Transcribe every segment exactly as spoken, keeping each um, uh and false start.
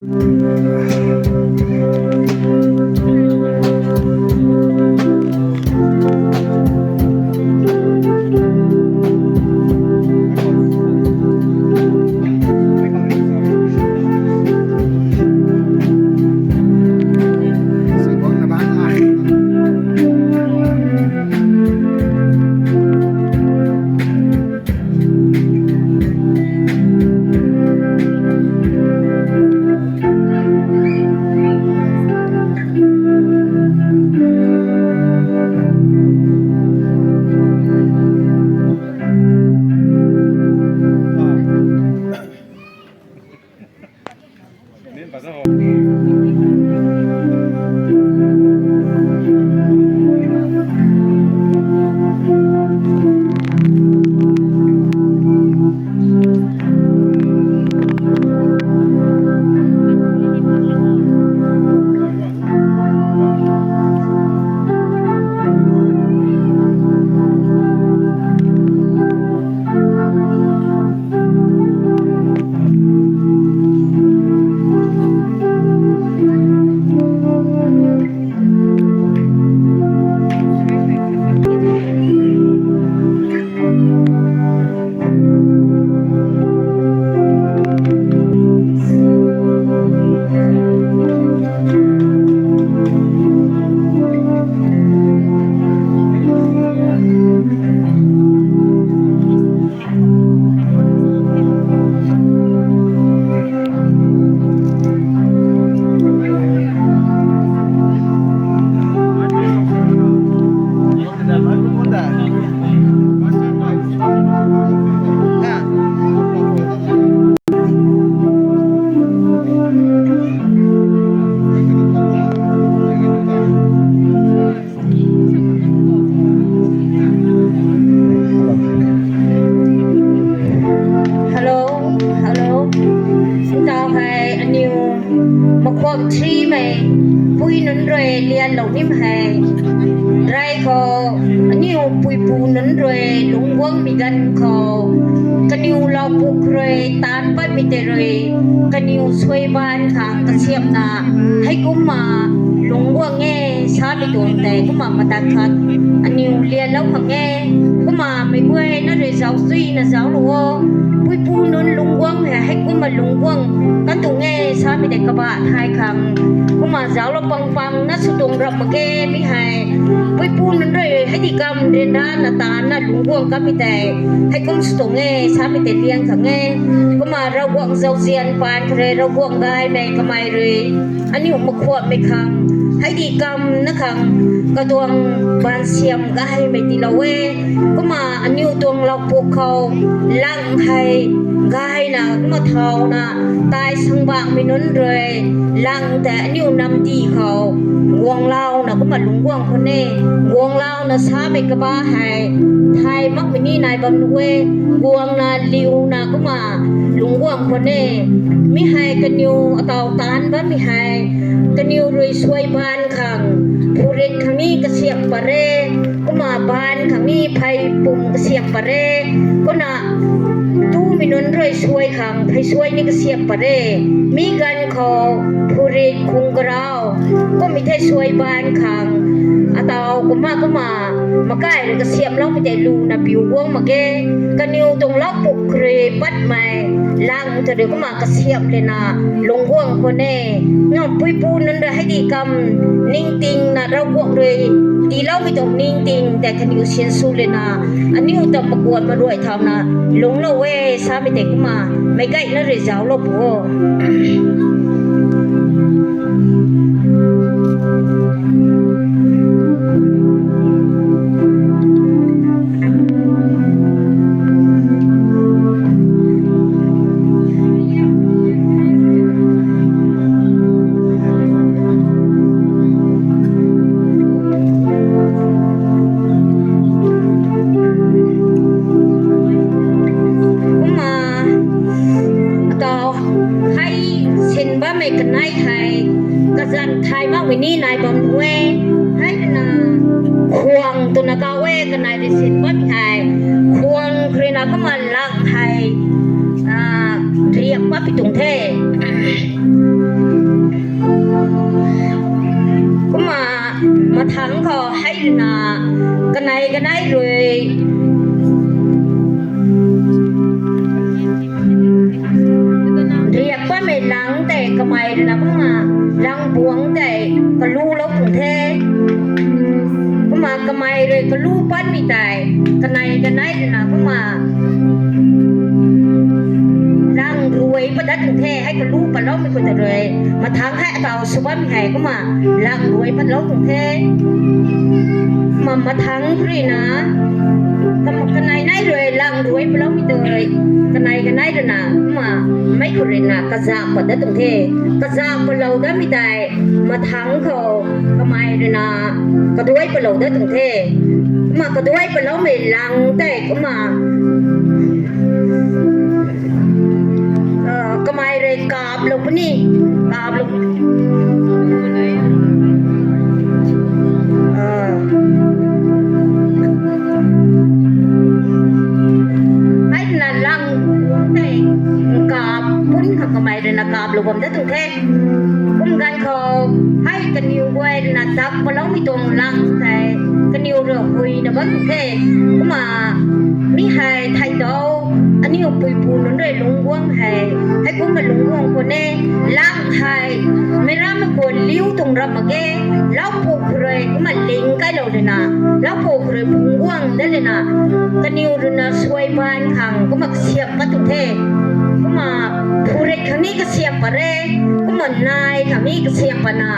Hello, hello. Ntau hei aniw Makhuak Thrimei pui nunc rui lianlou nim hei rey khou, aniw puipu nunc rui lungc guangmei ganv khou kaniw lau puk rui taanc patmei tei rui kaniw suai baan khang kasiamhna heikumna lungc guang e samei tuang tei kumna matak khat aniw lianlou khang e. Kumna meic guayna rui zauc suina zauclou o. Puipu nunc lungc guang hei heikumna lungc guang kan tuang e samei tei kabah thay khang kumna zauclou pang pangna sw tuang rap mak ge. Mi hei puipu nunc rui hei di kam ryanrana taanna lungc guang kamei tei heikum sw tuang e samei tei liang khang e. Kumna Ravguangc zauzian paan khou rui Ravguangc gaymei kamei rui aniw makhuakmei khang hei di kamna khang katuang baansiam gaymei tiilou e. Kumna aniw tuang lau puk khou lang hei gayna kumna thauna tai sangbangmei nunc rui lang tei aniw namdi khou guanglouna kumna lungc guang khwan e. Guanglouna samei kabah hei thay makmei ni nai bam nu e. Guangna liuna kumna lungc guang khwan e. Mi hei kaniw ataw taanc bammei hei kaniw rui suai baan khang phurit khang ni kasiamh pat re. Kumna baan khang ni phey pum kasiamh pat re. Kumna tumei nunc rui suai khang phey suai ni kasiamh pat re. Mi ganv khou phurit khung karau kummei thei suai baan khang ataw kumna kumna makai rui kasiamhloumei tei luna piu guang mak ge. Kaniw tuang lau puk rui patmei lang tei rui kumna kasiamh lana lungc guang khwan e. Nang puipu nunc rui hei di kam ningtingna Ravguangc rui tiiloumei tuang ningting tei kaniw sinsw lana aniw ta maguan maruai thauna lungclou e samei tei kumna meic guayna rui zauclou pu o. Kumna ataw hei sin bammei kanei hei kazanc thay makmei ni nai bam nu e. Hei rana khuang twna kaw e, kanei rui sin bammei hei khuang khou rui na kumna lang hei riak patpui tuang the. Na, kanei kanei rui riak bammei lang tei kamei rui na kumna lang buangc tei kalulou tuang the. Kumna kamei rui kalu patmei tei kanei kanei rui na kumna lang ruai pat dat tuang the, hei kalu patloumei khou ta rui. Mathangc hei ataw sw bammei hei kumna lang ruai patlou tuang the. Kumna mathangc khou rui na, kam-, kanei nai rui lang ruai patloumei tei, kanei kanei rui na kumna mei khou rui na kazak pat dat tuang the. Kazak patlou datmei tei mathangc khou kamei rui na kaduai patlou dat tuang the. Kumna kaduai patloumei lang tei kumna kamei rui kaplou puni, kaplou. Hei na lang tei kap pun khang kamei rui na kaplou bam dat tuang the. Kum ganv khou hei kaniw guay rui na dak patloumei tuang lang tei kaniw rui huina bam tuang the. Kumna mi hei theidau aniu puipu nunc rui lungc guang hei, heikumna lungc guang khou ne, lang hei meic rammei khou liu tuang ram mak ge, lau puk khou rui kumna ling kailou lana, lau puk khou rui phungc guang dat lana, kaniw rui na suaiban khang kumna kasiamh pat tuang the. Kumna phurit khang ni kasiamh pat re, kumna nai khang ni kasiamh patna,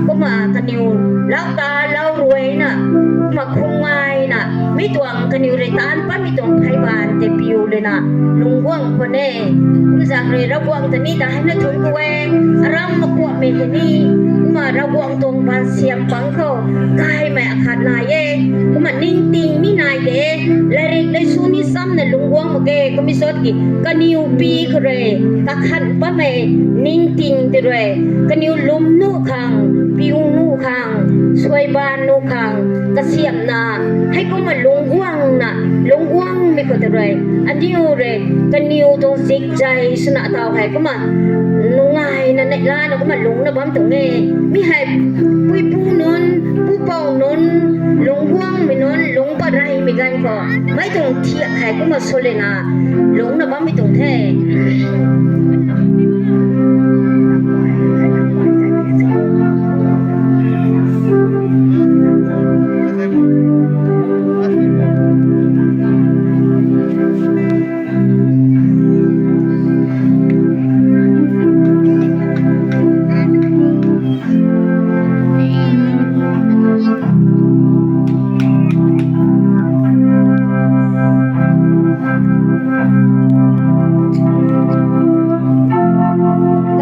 kumna kaniw lau ta lau ruaina, kumna khum ngaina, mi tuang kaniw rui taanc patmei tuang pheyban tei piu lana lungc guang khou ne. Kumna zaeng rui Ravguangc ta ni ta hei na thun khou e, aram makuakmei hei ni, kumna Ravguangc tuang baanv siam pang khou gaymei akhat nai e. Kumna ningting ni nai de, lairik laisu ni samna lungc guang mak ge, kummei sat ki kaniw pi khou rui kakhan patmei ningting tei rui, kaniw lwm nuh khang, piu nuh khang, suaiban nuh khang kasiamhna, heikumna lungc guangna, lungc guangmei khou tei rui, aniu rui kaniw tuang zikzay swna ataw hei kumna nungaina neihlana kumna lungcna bam tuang e. Mi hei puipu nunc, pupouc nunc, lungc guangmei nunc, lungc pat reymei ganv khou mei tuang thiak hei kumna sw lana lungcna bammei tuang the.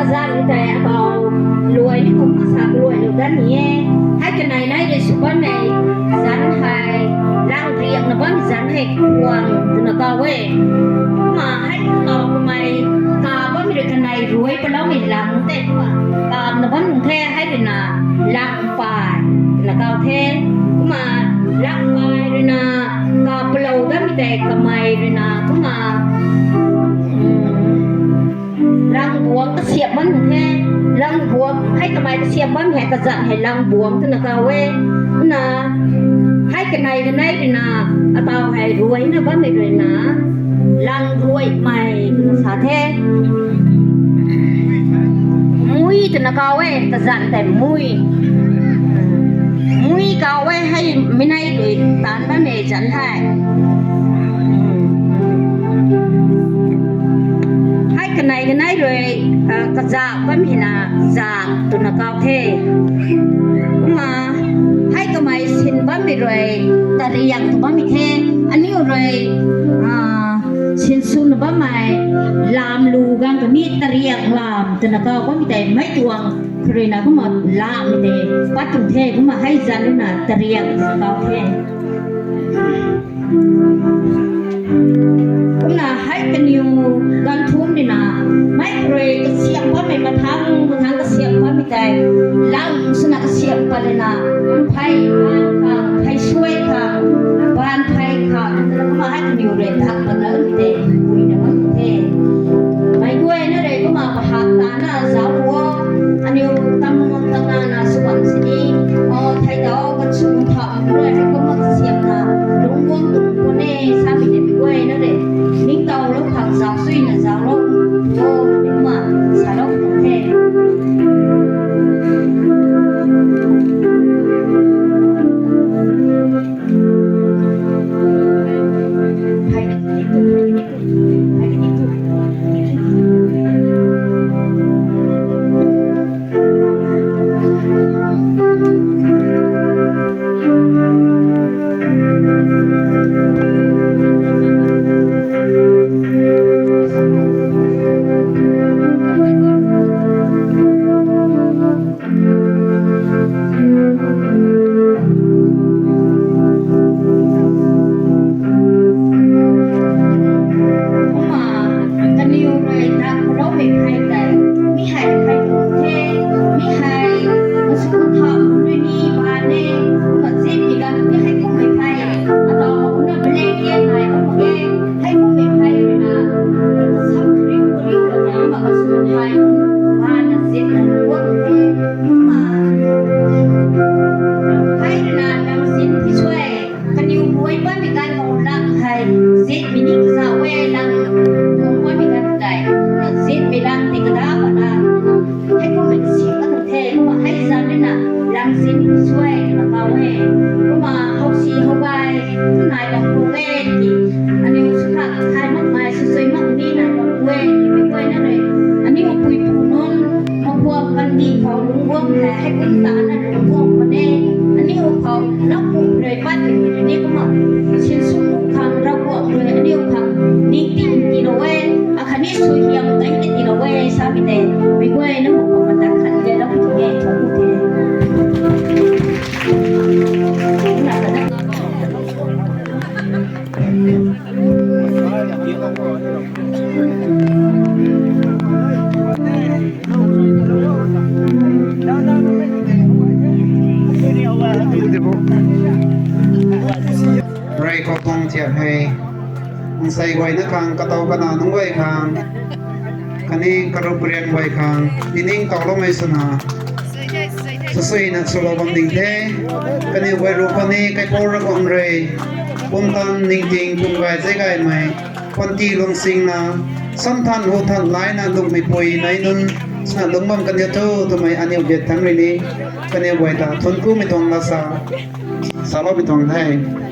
Kazanc tei ataw luai ni kum kasa kaluailou dat ni e. Hei kanei nai rui sw bammei zanc hei, lang riakna bammei zanc hei khuang twna kau e. Kumna hei taw kamei kap bammei rui kanei ruai patloumei lang tei kumna kapna bam nung the, hei rui na lang pai twna kau the. Kumna lang pai rui na kap patlou datmei tei kamei rui na kumna lang buangc kasiamh bam nung the. Lang buangc hei kamei kasiamh bammei hei kazanc hei lang buangc twna kau e. Kumna hei kanei kanei rui na ataw hei ruaina bammei rui na lang ruaimei twna sa the. Mui twna kau e, kazanc tei mui. Mui kau e, hei mi nei rui taanc bammei zanc hei. Hei kanei kanei rui kazak bammei na zak twna kau the. Kumna hei kamei sin bammei rui tariang tw bammei the. Aniu rui sinswna bammei lam lu ganv kami tariang lam twna kau bammei tei mei tuang khou rui na kumna lammei tei pat tuang the, kumna hei zanc rui na tariang twna kau the. Kumna hei kaniw ganv thumc rui na mei khou rui kasiamh bammei mathang mathang kasiamh bammei tei lam swna kasiamh pat lana, phey baanv khang, phey suai khang, baanv phey khang, kumna hei kaniw rui dak pat lana tei puina bam the. Mei guayna rui kumna kahak tana zauc o, aniu tam ngam tana na sw bam sini, o theidau kan sw thau rui Kandih khou lungc guang hei, heikum tana lungc guang khwan e. Aniu khou Ravguangc rui patmei rui ni kumna sinsw lungc khang, Ravguangc rui aniu khang ningting tiilou e, akhatni suaihiam tei ni tiilou e samei tei, mei guayna khou kumna ta khat tei lou tu e, tu e. Rey khou tuang thiak hei, nsei guayna khang, katow kana nunc guay khang, khatni karup kariang guay khang, tiningtowloumei swna, sasuina swlou bam ding the. Kaniw guay ruc khou ni kaipouc Ravguangc rui pumtan ningting pum gay zei gaymei, panty lungsingna, samthan huthan laina lungmei pui nai nunc swna lungc bam kan diu thu twmei aniu biak thangc rui ni, kaniw guay ta thuanc kumei tuang lasa saloumei tuang the.